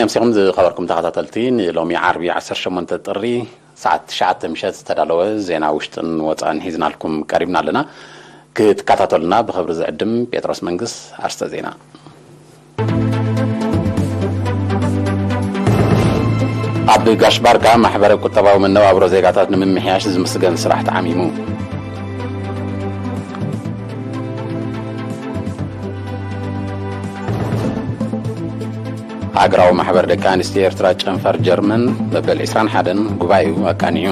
ኣምሲኹም ዝኸበርኩም ተኸታተልቲ፣ ንሎሚ ዓርቢ ዓሰርተ ሸሞንተ ጥሪ ሰዓት ትሽዓተ ምሸት ዝተዳለወ ዜና ውሽጥን ወፃእን ሒዝናልኩም ቀሪብና ኣለና። ክትከታተሉና ብኽብሪ ዝዕድም ጴጥሮስ መንግስ። ኣርስተ ዜና። ኣብ ጋሽ ባርካ ማሕበረ ቁጠባዊ መነባብሮ ዜጋታት ንምምሕያሽ ዝምስገን ስራሕ ተዓሚሙ። ሃገራዊ ማሕበር ደቂ ኣንስትዮ ኤርትራ ጨንፈር ጀርመን መበል ዕስራን ሓደን ጉባኤኡ ኣቃኒዑ።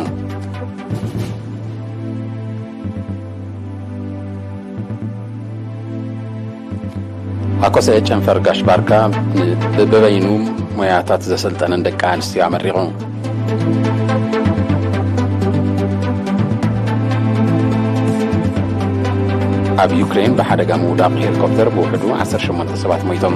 ኣኮሰ ጨንፈር ጋሽ ባርካ ብበይኑ ሞያታት ዘሰልጠነን ደቂ ኣንስትዮ ኣመሪቑ። ኣብ ዩክሬን ብሓደጋ ምውዳቕ ሄሊኮፕተር ብውሕዱ ዓሰርተ ሸሞንተ ሰባት ሞይቶም።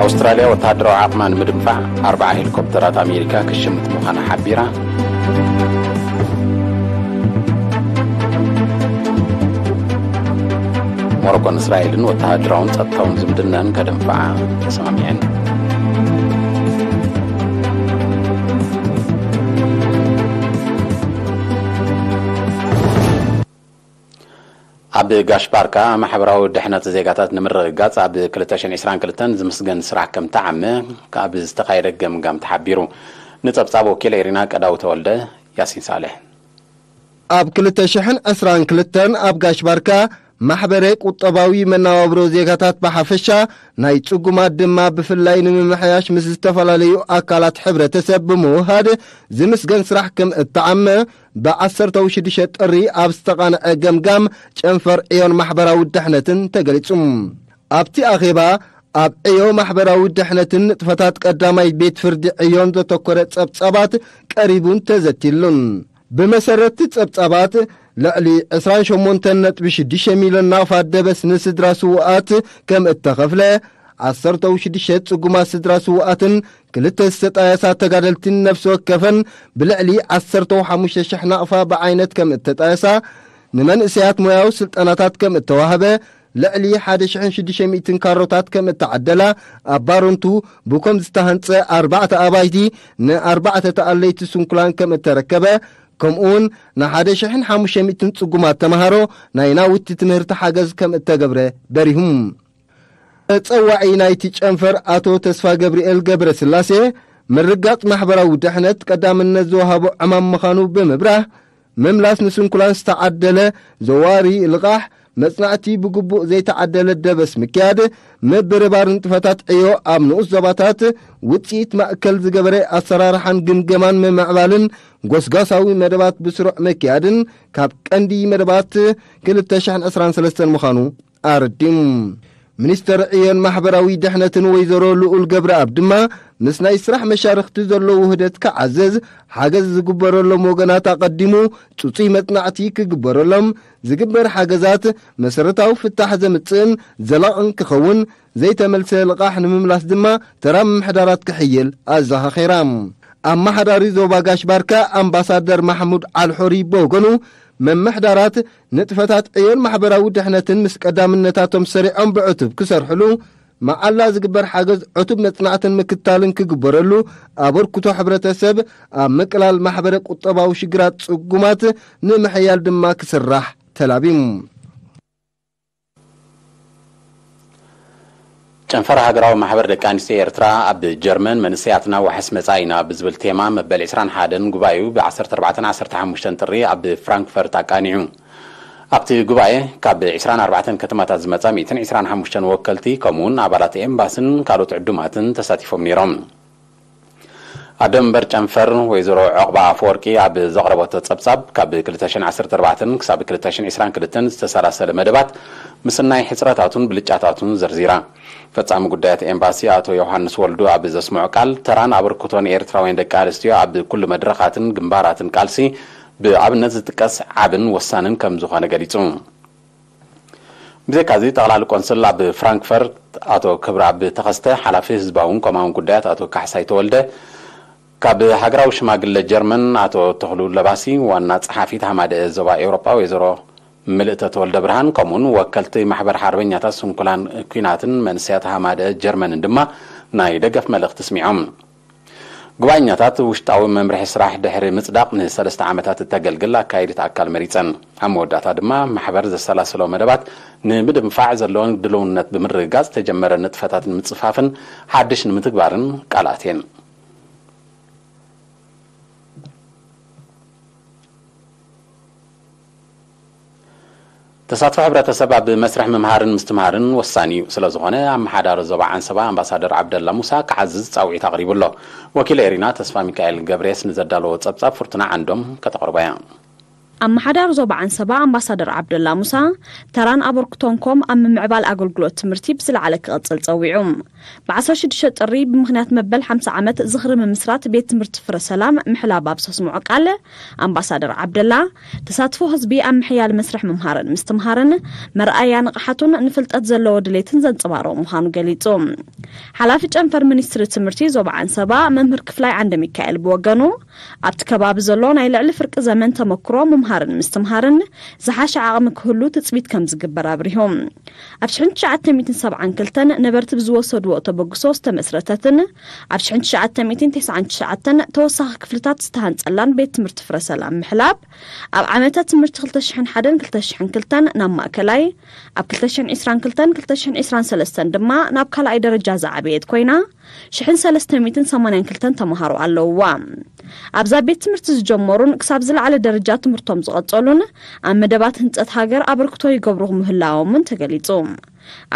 ኣውስትራልያ ወተሃደራዊ ዓቕማ ንምድንፋዕ ኣርባዓ ሄሊኮፕተራት ኣሜሪካ ክሽምት ምዃና ሓቢራ። ሞሮኮን እስራኤልን ወተሃደራውን ጸጥታውን ዝምድናን ከደንፍዓ ተሰማሚዐን። ኣብ ጋሽ ባርካ ማሕበራዊ ድሕነት ዜጋታት ንምርግጋጽ ኣብ ክልተ ሽሕን ዕስራን ክልተን ዝምስገን ስራሕ ከም ተዓመ ካብ ዝተኻየደ ገምጋም ተሓቢሩ። ንጸብጻብ ወኪል ኤሪና ቀዳው ተወልደ። ያሲን ሳልሕ። ኣብ ክልተ ሽሕን ዕስራን ክልተን ኣብ ጋሽ ባርካ ማሕበረ ቁጠባዊ መነባብሮ ዜጋታት ብሓፈሻ፣ ናይ ጽጉማት ድማ ብፍላይ ንምምሕያሽ ምስ ዝተፈላለዩ ኣካላት ሕብረተሰብ ብምውሃድ ዝምስገን ስራሕ ከም እተዓመ ብዓሰርተ ሽዱሽተ ጥሪ ኣብ ዝተቓንዐ ገምጋም ጨንፈር ዕዮን ማሕበራዊ ድሕነትን ተገሊጹ። ኣብቲ ኣኼባ ኣብ ዕዮ ማሕበራዊ ድሕነትን ንጥፈታት ቀዳማይ ቤት ፍርዲ ዕዮን ዘተኮረ ጸብጻባት ቀሪቡን ተዘቲሉን። ብመሰረትቲ ጸብጻባት፣ ልዕሊ ዕስራን ሸሞንተን ነጥቢ ሽዱሽተ ሚልዮን ናቕፋ ደበስ ንስድራ ስዉኣት ከም እተኸፍለ፣ ዓሰርተ ሽዱሽተ ጽጉማት ስድራ ስዉኣትን ክልተ ዝተጣየሳ ተጋደልትን ነፍሲ ወከፈን ብልዕሊ ዓሰርተ ሓሙሽተ ሽሕ ናቕፋ ብዓይነት ከም እተጣየሳ፣ ንመንእሰያት ሞያዊ ስልጠናታት ከም እተዋህበ፣ ልዕሊ ሓደ ሽሕን ሽዱሽተ ሚእትን ካሮታት ከም እተዓደላ፣ ኣብ ባረንቱ ብኮም ዝተሃንጸ ኣርባዕተ ኣባይቲ ንኣርባዕተ ተኣለይቲ ስንኩላን ከም እተረከበ፣ ከምኡውን ንሓደ ሽሕን ሓሙሽተ ሚእትን ጽጉማት ተመሃሮ ናይ ናውቲ ትምህርቲ ሓገዝ ከም እተገብረ በሪሁም። ተጸዋዒ ናይቲ ጨንፈር ኣቶ ተስፋ ገብርኤል ገብረ ስላሴ፣ ምርጋጽ ማሕበራዊ ድሕነት ቀዳምነት ዝወሃቦ ዕማም ምዃኑ ብምብራህ፣ ምምላስ ንስንኩላን ዝተዓደለ ዘዋሪ ልቓሕ፣ መጽናዕቲ ብግቡእ ዘይተዓደለ ደበስ ምክያድ፣ ምብርባር ንጥፈታት ዕዮ ኣብ ንኡስ ዞባታት፣ ውጽኢት ማእከል ዝገበረ ኣሰራርሓን ግምገማን ምምዕባልን ጎስጓሳዊ መደባት ብስሩዕ ምክያድን ካብ ቀንዲ መደባት ክልተ ሽሕን ዕስራን ሰለስተን ምዃኑ ኣረዲም። ሚኒስተር ዕዮን ማሕበራዊ ድሕነትን ወይዘሮ ልኡል ገብረኣብ ድማ፣ ምስ ናይ ስራሕ መሻርኽቲ ዘሎ ውህደት ክዓዘዝ፣ ሓገዝ ዝግበረሎም ወገናት ኣቐዲሙ ጽጹይ መጽናዕቲ ክግበረሎም፣ ዝግበር ሓገዛት መሰረታዊ ፍታሕ ዘምጽእን ዘላቕን ክኸውን፣ ዘይተመልሰ ልቓሕ ንምምላስ ድማ ተራ ምምሕዳራት ክሕይል ኣዘኻኺራ። ኣመሓዳሪ ዞባ ጋሽ ባርካ ኣምባሳደር ማሕሙድ ኣልሑሪ ብወገኑ፣ ምምሕዳራት ንጥፈታት ዕዮን ማሕበራዊ ድሕነትን ምስ ቀዳምነታቶም ሰሪዖም ብዕቱብ ክሰርሕሉ፣ መዓላ ዝግበር ሓገዝ ዕቱብ መጽናዕትን ምክታልን ክግበረሉ፣ ኣበርክቶ ሕብረተሰብ ኣብ ምቅላል ማሕበረ ቁጠባዊ ሽግራት ጽጉማት ንምሕያል ድማ ክስራሕ ተላቢም። ጨንፈር ሃገራዊ ማሕበር ደቂ ኣንስትዮ ኤርትራ ኣብ ጀርመን መንእሰያትና ዋሕስ መጻኢና ብዝብል ቴማ መበል ዕስራን ሓደን ጉባኤኡ ብ ዓሰርተ ኣርባዕተን ዓሰርተ ሓሙሽተን ጥሪ ኣብ ፍራንክፈርት ኣቃኒዑ። ኣብቲ ጉባኤ ካብ ዕስራን ኣርባዕተን ከተማታት ዝመጻ ሚእትን ዕስራን ሓሙሽተን ወከልቲ ከምኡውን ኣባላት ኤምባስን ካልኦት ዕዱማትን ተሳቲፎም ነይሮም። ኣደ መንበር ጨንፈር ወይዘሮ ዑቕባ ኣፈወርቂ ኣብ ዘቕረበቶ ጸብጻብ፣ ካብ ክልተ ሽሕን ዓሰርተ ኣርባዕተን ክሳብ ክልተ ሽሕን ዕስራን ክልተን ዝተሰላሰለ መደባት ምስናይ ሕጽረታቱን ብልጫታቱን ዘርዚራ። ፈጻሚ ጉዳያት ኤምባሲ ኣቶ ዮሃንስ ወልዱ ኣብ ዘስምዖ ቃል፣ ተራን ኣበርክቶን ኤርትራውያን ደቂ ኣንስትዮ ኣብ ኩሉ መድረኻትን ግንባራትን ቃልሲ ብኣብነት ዝጥቀስ ዓብን ወሳንን ከም ዝኾነ ገሊጹ። ብዘይካዚ፣ ጠቕላሊ ቆንስል ኣብ ፍራንክፈርት ኣቶ ክብረኣብ ተኸስተ፣ ሓላፊ ህዝባውን ኮማውን ጉዳያት ኣቶ ካሕሳይ ተወልደ፣ ካብ ሃገራዊ ሽማግለ ጀርመን ኣቶ ተኽሉ ለባሲ፣ ዋና ጸሓፊት ሃማደኤ ዞባ ኤውሮጳ ወይዘሮ ምልእተ ተወልደ ብርሃን ከምኡውን ወከልቲ ማሕበር ሓርበኛታት ስንኩላን ኲናትን መንስያት ሃማደ ጀርመንን ድማ ናይ ደገፍ መልእኽቲ ስሚዖም። ጉባኤኛታት ውሽጣዊ መምርሒ ስራሕ ድሕሪ ምጽዳቕ ንሰለስተ ዓመታት እተገልግል ኣካይዲት ኣካል መሪጸን። ኣብ መወዳእታ ድማ ማሕበር ዘሰላስሎ መደባት ንምድንፋዕ ዘለዎን ድልውነት ብምርግጋጽ ተጀመረ ንጥፈታት ንምጽፋፍን ሓድሽ ንምትግባርን ቃል ኣትየን። ተሳትፎ ሕብረተሰብ ኣብ መስርሕ ምምሃርን ምስትምሃርን ወሳኒ እዩ። ስለ ዝኾነ ኣመሓዳሪ ዞባ ዓንሰባ ኣምባሳደር ዓብደላ ሙሳ ክዓዝዝ ጻውዒት ኣቕሪቡ ኣሎ። ወኪል ኤሪና ተስፋ ሚካኤል ገብሬስ ንዘዳለዎ ጸብጻብ ፍርቱና ዓንዶም ከተቕርቦ እያ። ኣመሓዳሪ ዞባ ዓንሰባ ኣምባሳደር ዓብደላ ሙሳ ተራን ኣበርክቶን ኮም ኣብ ምምዕባል ኣገልግሎት ትምህርቲ ብዝለዓለ ክቐጽል ጸዊዑ። ብ16 ጥሪ ብምኽንያት መበል ሓምሳ ዓመት ዝኽሪ ምምስራት ቤት ትምህርቲ ፍረ ሰላም ምሕላብ ኣብ ዘስምዖ ቃል ኣምባሳደር ዓብደላ ተሳትፎ ህዝቢ ኣብ ምሕያል መስርሕ ምምሃርን ምስትምሃርን መርኣያ ንቕሓቱን ንፍልጠት ዘለዎ ድሌትን ዘንጸባርቕ ምዃኑ ገሊጹ። ሓላፊ ጨንፈር ሚኒስትሪ ትምህርቲ ዞባ ዓንሰባ መምህር ክፍላይ ዓንደ ሚካኤል ብወገኑ ኣብቲ ከባቢ ዘሎ ናይ ልዕሊ ፍርቂ ዘመን ተመክሮ ምምሃርን ምስትምሃርን ዝሓሸ ዓቕሚ ክህሉ ትጽቢት ከም ዝግበር ኣብሪሁ። ኣብ ሽሕን ትሽዓተ ሚእትን ሰብዓን ክልተን ነበርቲ ብዝወሰድዎ ተበግሶ ዝተመስረተትን ኣብ ሽሕን ትሽዓተ ሚእትን ተስዓን ትሽዓተን ተወሳኺ ክፍልታት ዝተሃንጸላን ቤት ትምህርቲ ፍረ ሰላም ምሕላብ ኣብ ዓመተ ትምህርቲ ክልተ ሽሕን ሓደን ክልተ ሽሕን ክልተን ናብ ማእከላይ፣ ኣብ ክልተ ሽሕን ዕስራን ክልተን ክልተ ሽሕን ዕስራን ሰለስተን ድማ ናብ ካልኣይ ደረጃ ዝዓበየት ኮይና ሽሕን ሰለስተ ሚእትን ሰማንያን ክልተን ተምሃሮ ኣለውዋ። ኣብዛ ቤት ትምህርቲ ዝጀመሩን ክሳብ ዝለዓለ ደረጃ ትምህርቶም ዝቐጸሉን ኣብ መደባት ህንጸት ሃገር ኣበርክቶ ይገብሩ ምህላዎምን ተገሊጹ።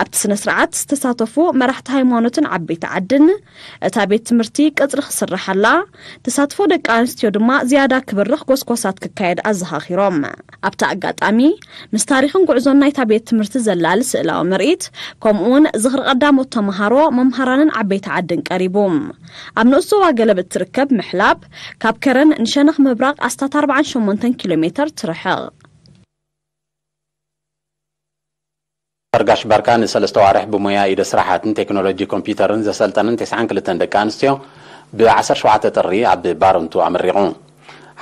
ኣብቲ ስነ ስርዓት ዝተሳተፉ መራሕቲ ሃይማኖትን ዓበይቲ ዓድን እታ ቤት ትምህርቲ ቀጽሪ ክስርሓላ፣ ተሳትፎ ደቂ ኣንስትዮ ድማ ዝያዳ ክብርኽ ጎስጓሳት ክካየድ ኣዘኻኺሮም። ኣብቲ ኣጋጣሚ ምስ ታሪኽን ጉዕዞን ናይታ ቤት ትምህርቲ ዘላሊ ስእላዊ ምርኢት ከምኡውን ዝኽሪ ቀዳሞት ተምሃሮ መምሃራንን ዓበይቲ ዓድን ቀሪቡ። ኣብ ንኡስ ዞባ ገለብ እትርከብ ምሕላብ ካብ ከረን ንሸነኽ ምብራቕ ኣስታት ኣርባዓን ሸሞንተን ኪሎ ሜተር ትርሕቕ። ፈርጋሽ ባርካ ንሰለስተ ዋርሕ ብሞያ ኢደ ስራሓትን ቴክኖሎጂ ኮምፒውተርን ዘሰልጠነን ተስዓን ክልተን ደቂ ኣንስትዮ ብ17 ጥሪ ኣብ ባረንቱ ኣመሪቑ።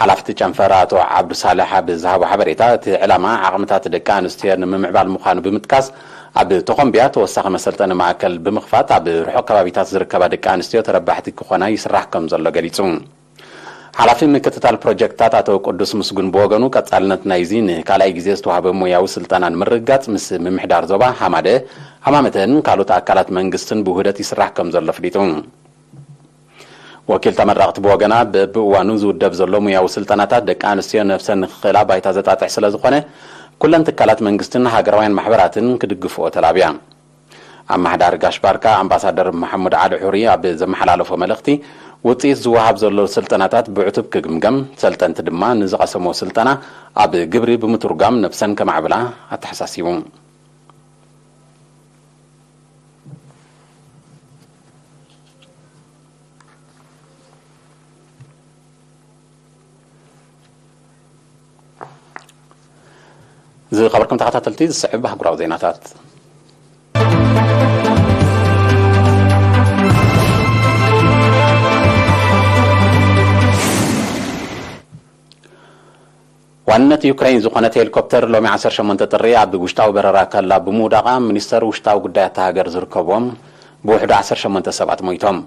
ሓላፊ እቲ ጨንፈር ኣቶ ዓብዱ ሳልሕ ኣብ ዝሃቦ ሓበሬታ፣ እቲ ዕላማ ዓቕምታት ደቂ ኣንስትዮ ንምምዕባል ምዃኑ ብምጥቃስ፣ ኣብ ተኾምቢያ ተወሳኺ መሰልጠኒ ማእከል ብምኽፋት ኣብ ርሑቕ ከባቢታት ዝርከባ ደቂ ኣንስትዮ ተረባሕቲ ክኾና ይስራሕ ከም ዘሎ ገሊጹ። ሓላፊ ምክትታል ፕሮጀክትታት ኣቶ ቅዱስ ምስጉን ብወገኑ፣ ቀጻልነት ናይዚ ንካልኣይ ግዜ ዝተዋህበ ሞያዊ ስልጠና ንምርግጋጽ ምስ ምምሕዳር ዞባ ሃማደ፣ ሃማመተን ካልኦት ኣካላት መንግስትን ብውህደት ይስራሕ ከም ዘሎ ኣፍሊጡ። ወኪል ተመረቕቲ ብወገና፣ በብእዋኑ ዝውደብ ዘሎ ሞያዊ ስልጠናታት ደቂ ኣንስትዮ ነብሰን ንክኽእላ ባይታ ዘጣጥሕ ስለ ዝኾነ፣ ኩለን ትካላት መንግስትን ሃገራውያን ማሕበራትን ክድግፍኦ ተላብያ። ኣመሓዳሪ ጋሽ ባርካ ኣምባሳደር መሓሙድ ዓሊ ሑሪ ኣብ ዘመሓላለፎ መልእኽቲ፣ ውፅኢት ዝወሃብ ዘሎ ስልጠናታት ብዕቱብ ክግምገም፣ ሰልጠንቲ ድማ ንዝቐሰሞ ስልጠና ኣብ ግብሪ ብምትርጓም ነብሰን ከማዕብላ ኣተሓሳሲቡ። ዝኸበርኩም ተኸታተልቲ፣ ዝስዕብ ኣህጉራዊ ዜናታት። ዋንነት ዩክሬን ዝኾነት ሄሊኮፕተር ሎሚ ዓሰርተ ሸሞንተ ጥሪ ኣብ ውሽጣዊ በረራ ከላ ብምውዳቓ፣ ሚኒስተር ውሽጣዊ ጉዳያት እታ ሃገር ዝርከብዎም ብውሕዱ ዓሰርተ ሸሞንተ ሰባት ሞይቶም።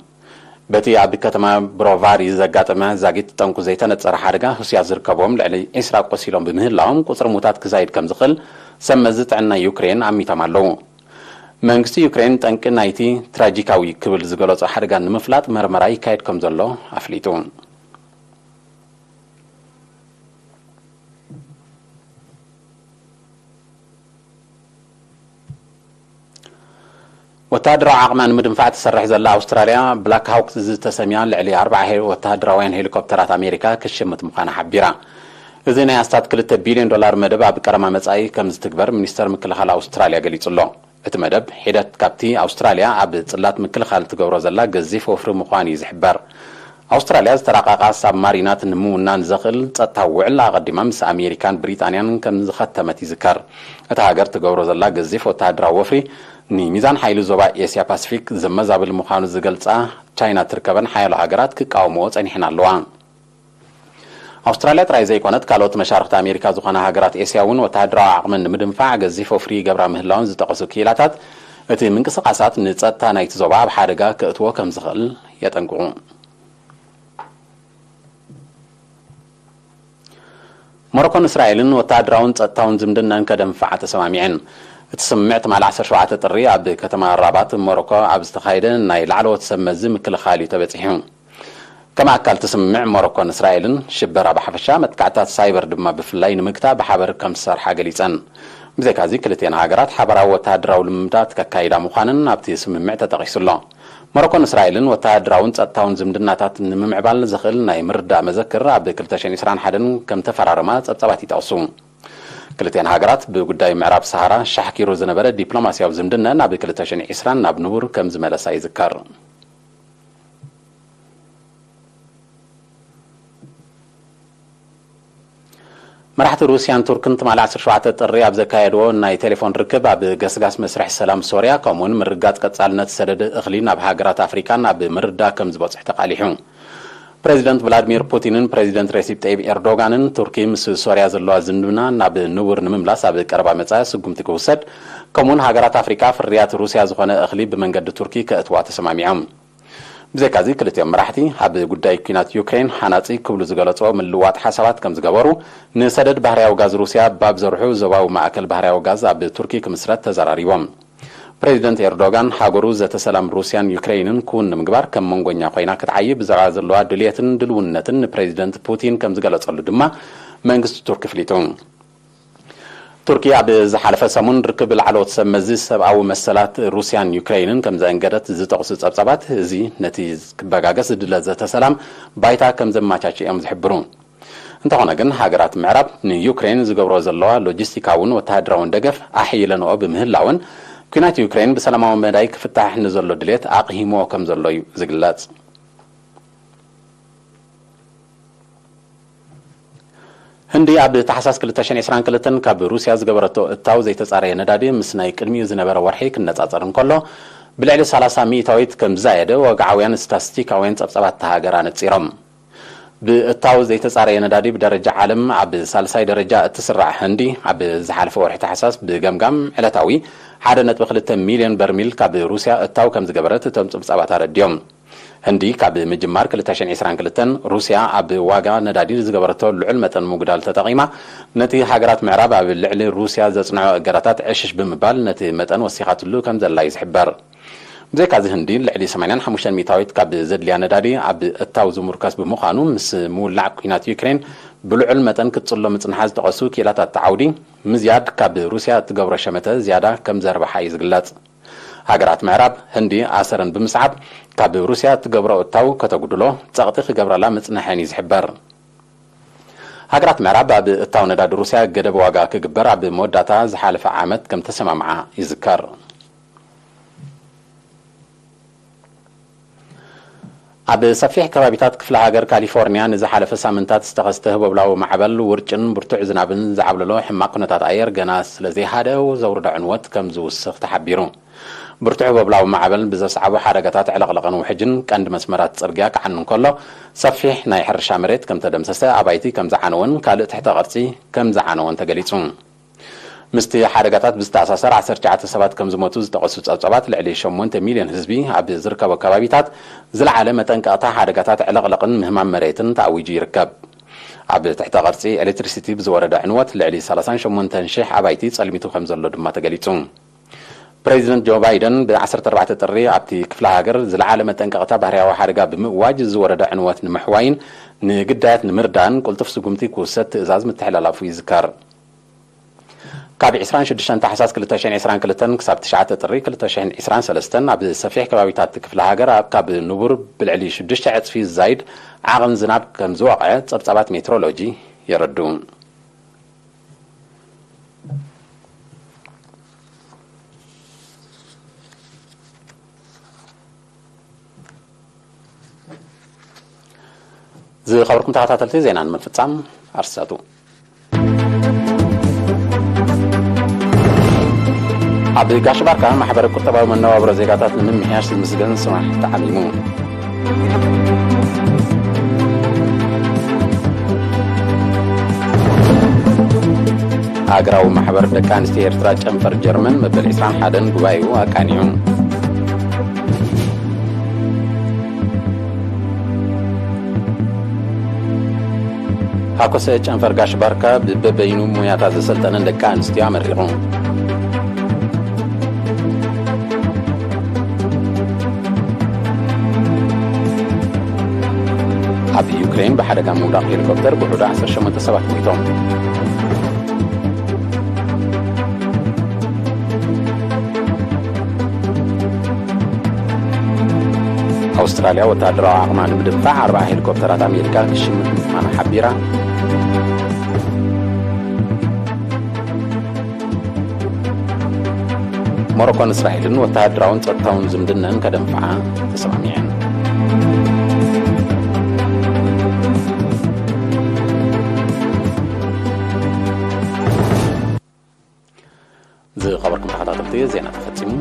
በቲ ኣብ ከተማ ብሮቫሪ ዘጋጠመ ዛጊት ጠንቁ ዘይተነጸረ ሓደጋ፣ ህሱያት ዝርከብዎም ልዕሊ ዕስራ ቆሲሎም ብምህላዎም፣ ቁጽሪ ሙታት ክዛይድ ከም ዝኽእል ሰብ መዚ ጥዕና ዩክሬን ኣሚቶም ኣለዉ። መንግስቲ ዩክሬን ጠንቂ ናይቲ ትራጂካዊ ክብል ዝገለጾ ሓደጋ ንምፍላጥ መርመራ ይካየድ ከም ዘሎ ኣፍሊጡ። ወተሃደራዊ ዓቕማ ንምድንፋዕ ትሰርሕ ዘላ ኣውስትራልያ፣ ብላክ ሃውክ ዝተሰምያ ልዕሊ ኣርባዓ ሄ-፣ ወተሃደራውያን ሄሊኮፕተራት ኣሜሪካ ክትሽምት ምዃና ሓቢራ። እዚ ናይ ኣስታት ክልተ ቢልዮን ዶላር መደብ ኣብ ቀረማ መጻኢ ከም ዝትግበር ሚኒስተር ምክልኻል ኣውስትራልያ ገሊጹ ኣሎ። እቲ መደብ ሒደት ካብቲ ኣውስትራልያ ኣብ ጽላት ምክልኻል ትገብሮ ዘላ ገዚፍ ወፍሪ ምዃኑ እዩ ዝሕበር። ኣውስትራልያ ዝተራቐቓ ሳብማሪናት ንምውናን ዘኽእል ጸጥታዊ ውዕል ኣቐዲማ ምስ ኣሜሪካን ብሪጣንያን ከም ዝኸተመት ይዝከር። እታ ሃገር ትገብሮ ዘላ ገዚፍ ወተሃደራዊ ወፍሪ፣ ንሚዛን ሓይሊ ዞባ ኤስያ ፓሲፊክ ዘመዛብል ምዃኑ ዝገልጻ ቻይና ትርከበን ሓያሎ ሃገራት ክቃወምኦ ጸኒሐን ኣለዋ። ኣውስትራልያ ጥራይ ዘይኮነት፣ ካልኦት መሻርኽቲ ኣሜሪካ ዝኾና ሃገራት ኤስያ እውን ወተሃደራዊ ዓቕመን ንምድንፋዕ ገዚፍ ወፍሪ ይገብራ ምህላውን ዝጠቐሱ ክኢላታት፣ እቲ ምንቅስቓሳት ንጸጥታ ናይቲ ዞባ ኣብ ሓደጋ ከእትዎ ከም ዝኽእል የጠንቅቑ። ሞሮኮን እስራኤልን ወተሃደራውን ጸጥታውን ዝምድናን ከደንፍዓ ተሰማሚዐን። እቲ ስምምዕ ትማሊ ዓሰርተ ሸውዓተ ጥሪ ኣብ ከተማ ራባት ሞሮኮ ኣብ ዝተኻየደ ናይ ላዕለዎት ሰብ መዚ ምክልኻል እዩ ተበጺሑ። ከም ኣካል እቲ ስምምዕ፣ ሞሮኮን እስራኤልን ሽበራ ብሓፈሻ፣ መጥቃዕትታት ሳይበር ድማ ብፍላይ ንምግታእ ብሓበር ከም ዝሰርሓ ገሊጸን። ብዘይካዚ፣ ክልቲኤን ሃገራት ሓበራዊ ወተሃደራዊ ልምምዳት ከካይዳ ምዃነን ኣብቲ ስምምዕ ተጠቒሱ ኣሎ። ሞሮኮን እስራኤልን ወተሃደራውን ጸጥታውን ዝምድናታት ንምምዕባል ዘኽእል ናይ ምርዳእ መዘክር ኣብ ክልተ ሽሕን ዕስራን ሓደን ከም ተፈራረማ ጸብጻባት ይጠቕሱ። ክልቲኤን ሃገራት ብጉዳይ ምዕራብ ሰሃራ ሻሕኪሩ ዝነበረ ዲፕሎማስያዊ ዝምድና ናብ ክልተ ሽሕን ዕስራን ናብ ንቡር ከም ዝመለሳ ይዝከር። መራሕቲ ሩስያን ቱርክን ትማሊ ዓሰርተ ሸውዓተ ጥሪ ኣብ ዘካየድዎ ናይ ቴሌፎን ርክብ፣ ኣብ ገስጋስ መስርሕ ሰላም ሶርያ፣ ከምኡውን ምርግጋጽ ቀጻልነት ሰደድ እኽሊ ናብ ሃገራት ኣፍሪካ ናብ ምርዳእ ከም ዝበጽሑ ተቓሊሑ። ፕሬዚደንት ቭላድሚር ፑቲንን ፕሬዚደንት ሬሲፕ ጠይብ ኤርዶጋንን፣ ቱርኪ ምስ ሶርያ ዘለዋ ዝምድና ናብ ንቡር ንምምላስ ኣብ ቀረባ መጻኢ ስጉምቲ ክውሰድ፣ ከምኡውን ሃገራት ኣፍሪካ ፍርያት ሩስያ ዝኾነ እኽሊ ብመንገዲ ቱርኪ ከእትዋ ተሰማሚዖም። ብዘይካዚ፣ ክልቲኦም መራሕቲ ኣብ ጉዳይ ኲናት ዩክሬን ሃናጺ ክብሉ ዝገለጽዎ ምልውዋጥ ሓሳባት ከም ዝገበሩ፣ ንሰደድ ባህርያዊ ጋዝ ሩስያ ባብ ዘርሑ ዞባዊ ማእከል ባህርያዊ ጋዝ ኣብ ቱርኪ ክምስረት ተዘራሪቦም። ፕሬዚደንት ኤርዶጋን፣ ሃገሩ ዘተ ሰላም ሩስያን ዩክሬንን ክውን ንምግባር ከም መንጎኛ ኮይና ክትዓዪ ብዛዕባ ዘለዋ ድልየትን ድልውነትን ንፕሬዚደንት ፑቲን ከም ዝገለጸሉ ድማ መንግስቲ ቱርኪ ኣፍሊጡ። ቱርኪ ኣብ ዝሓለፈ ሰሙን ርክብ ላዕለዎት ሰብ መዚ ሰብኣዊ መሰላት ሩስያን ዩክሬንን ከም ዘእንገደት ዝጠቕሱ ጸብጻባት፣ እዚ ነቲ ክበጋገስ ዝድለ ዘተ ሰላም ባይታ ከም ዘመቻችእ እዮም ዝሕብሩ። እንተኾነ ግን፣ ሃገራት ምዕራብ ንዩክሬን ዝገብሮ ዘለዋ ሎጂስቲካውን ወተሃደራውን ደገፍ ኣሕይለንኦ ብምህላወን፣ ኲናት ዩክሬን ብሰላማዊ መዳይ ክፍታሕ ንዘሎ ድሌት ኣቕሂምዎ ከም ዘሎ እዩ ዝግለጽ። ህንዲ ኣብ ታሕሳስ ክልተ ሽሕን ዕስራን ክልተን ካብ ሩስያ ዝገበረቶ እታው ዘይተጻረየ ነዳዲ ምስ ናይ ቅድሚኡ ዝነበረ ወርሒ ክነጻጸር እንከሎ፣ ብልዕሊ ሰላሳ ሚእታዊት ከም ዝዛየደ ወግዓውያን ስታስቲካውያን ጸብጻባት እታ ሃገር ኣነጺሮም። ብእታው ዘይተጻረየ ነዳዲ ብደረጃ ዓለም ኣብ ሳልሳይ ደረጃ እትስራዕ ህንዲ፣ ኣብ ዝሓለፈ ወርሒ ታሕሳስ ብገምጋም ዕለታዊ ሓደ ነጥቢ ክልተ ሚልዮን በርሚል ካብ ሩስያ እታው ከም ዝገበረት እቶም ጸብጻባት ኣረዲኦም። ህንዲ ካብ ምጅማር ክልተ ሽሕን ዕስራን ክልተን ሩስያ ኣብ ዋጋ ነዳዲ ዝገበረቶ ልዑል መጠን ምጉዳል ተጠቒማ፣ ነቲ ሃገራት ምዕራብ ኣብ ልዕሊ ሩስያ ዘጽንዖ እገዳታት ዕሽሽ ብምባል፣ ነቲ መጠን ወሲኻትሉ ከም ዘላ እዩ ዝሕበር። ብዘይካዚ፣ ህንዲ ልዕሊ ሰማንያን ሓሙሽተን ሚእታዊት ካብ ዘድልያ ነዳዲ ኣብ እታው ዝምርኮስ ብምዃኑ፣ ምስ ምውላዕ ኲናት ዩክሬን ብልዑል መጠን ክትጽሎ ምጽንሓ ዝጠቐሱ ክኢላታት እቲ ዓውዲ፣ ምዝያድ ካብ ሩስያ እትገብሮ ሸመተ ዝያዳ ከም ዘርብሓ እዩ ዝግለጽ። ሃገራት ምዕራብ፣ ህንዲ ኣሰረን ብምስዓብ፣ ካብ ሩስያ እትገብሮ እታው ከተጉድሎ ጸቕጢ ክገብራላ ምጽንሐን እዩ ዝሕበር። ሃገራት ምዕራብ፣ ኣብ እታው ነዳዲ ሩስያ ገደብ ዋጋ ክግበር ኣብ መወዳእታ ዝሓለፈ ዓመት ከም ተሰማምዓ ይዝከር። ኣብ ሰፊሕ ከባቢታት ክፍለ ሃገር ካሊፎርኒያ ንዝሓለፈ ሳምንታት ዝተኸስተ ህቦብላዊ ማዕበል፣ ውርጭን ብርቱዕ ዝናብን ዝዓብለሎ ሕማቕ ኩነታት ኣየር ገና ስለ ዘይሃደኦ፣ ዘውርዶ ዕንወት ከም ዝውስኽ ተሓቢሩ። ብርቱዕ ህቦብላዊ ማዕበል ብዘስዓቦ ሓደጋታት ዕለቕለቕን ውሕጅን ቀንዲ መስመራት ጽርግያ ክዓኑ እንከሎ፣ ሰፊሕ ናይ ሕርሻ መሬት ከም ተደምሰሰ፣ ኣባይቲ ከም ዝዓነወን ካልእ ትሕተ ቅርጺ ከም ዝዓነወን ተገሊጹ። ምስቲ ሓደጋታት ብዝተኣሳሰር ዓሰርተ ትሽዓተ ሰባት ከም ዝሞቱ ዝጠቐሱ ጸብጻባት፣ ልዕሊ ሸሞንተ ሚልዮን ህዝቢ ኣብ ዝርከቦ ከባቢታት ዝለዓለ መጠንቀቕታ ሓደጋታት ዕለቕለቕን ምህማም መሬትን ተኣዊጁ ይርከብ። ኣብ ትሕተ ቅርጺ ኤሌክትሪሲቲ ብዝወረደ ዕንወት ልዕሊ ሰላሳን ሸሞንተን ሽሕ ኣባይቲ ጸልሚቱ ከም ዘሎ ድማ ተገሊጹ። ፕሬዚደንት ጆ ባይደን ብ ዓሰርተ ኣርባዕተ ጥሪ ኣብቲ ክፍለ ሃገር ዝለዓለ መጠንቀቕታ ባህርያዊ ሓደጋ ብምእዋጅ፣ ዝወረደ ዕንወት ንምሕዋይን ንግዳያት ንምርዳእን ቅልጡፍ ስጉምቲ ክውሰድ ትእዛዝ ምትሕላላፉ ይዝከር። ካብ ዕስራን ሽዱሽተን ታሕሳስ ክልተ ሽሕን ዕስራን ክልተን ክሳብ ትሽዓተ ጥሪ ክልተ ሽሕን ዕስራን ሰለስተን ኣብ ሰፊሕ ከባቢታት ክፍለ ሃገር ኣብ ካብ ንቡር ብልዕሊ ሽዱሽተ ዕጽፊ ዝዛይድ ዓቐን ዝናብ ከም ዝወቕዐ ጸብጻባት ሜትሮሎጂ የረድኡ። ዝኸበርኩም ተኸታተልቲ፣ ዜና ንምፍጻም ኣርሰቱ። ኣብ ጋሽ ባርካ ማሕበረ ቁጠባዊ መነባብሮ ዜጋታት ንምምሕያሽ ዝምስገን ስራሕ ተዓሚሙ። ሃገራዊ ማሕበር ደቂ ኣንስትዮ ኤርትራ ጨንፈር ጀርመን መበል ዕስራን ሓደን ጉባኤኡ ኣቃኒዑ። ሃኮሰ ጨንፈር ጋሽ ባርካ ብበበይኑ ሞያታት ዘሰልጠነን ደቂ ኣንስትዮ ኣመሪቑ። ኣብ ዩክሬን ብሓደጋ ምውዳቕ ሄሊኮፕተር ብውሑዱ ዓሰርተ ሸሞንተ ሰባት ሞይቶም። ኣውስትራልያ ወተሃደራዊ ዓቕማ ንምድንፋዕ ኣርባዓ ሄሊኮፕተራት ኣሜሪካ ክሽምት ምዃና ሓቢራ። ሞሮኮን እስራኤልን ወተሃደራውን ጸጥታውን ዝምድነን ከደንፍዓ ተሰማሚዐን። ዝኸበርኩም ተኸታተልቲ፣ ዜና ተፈጺሙ።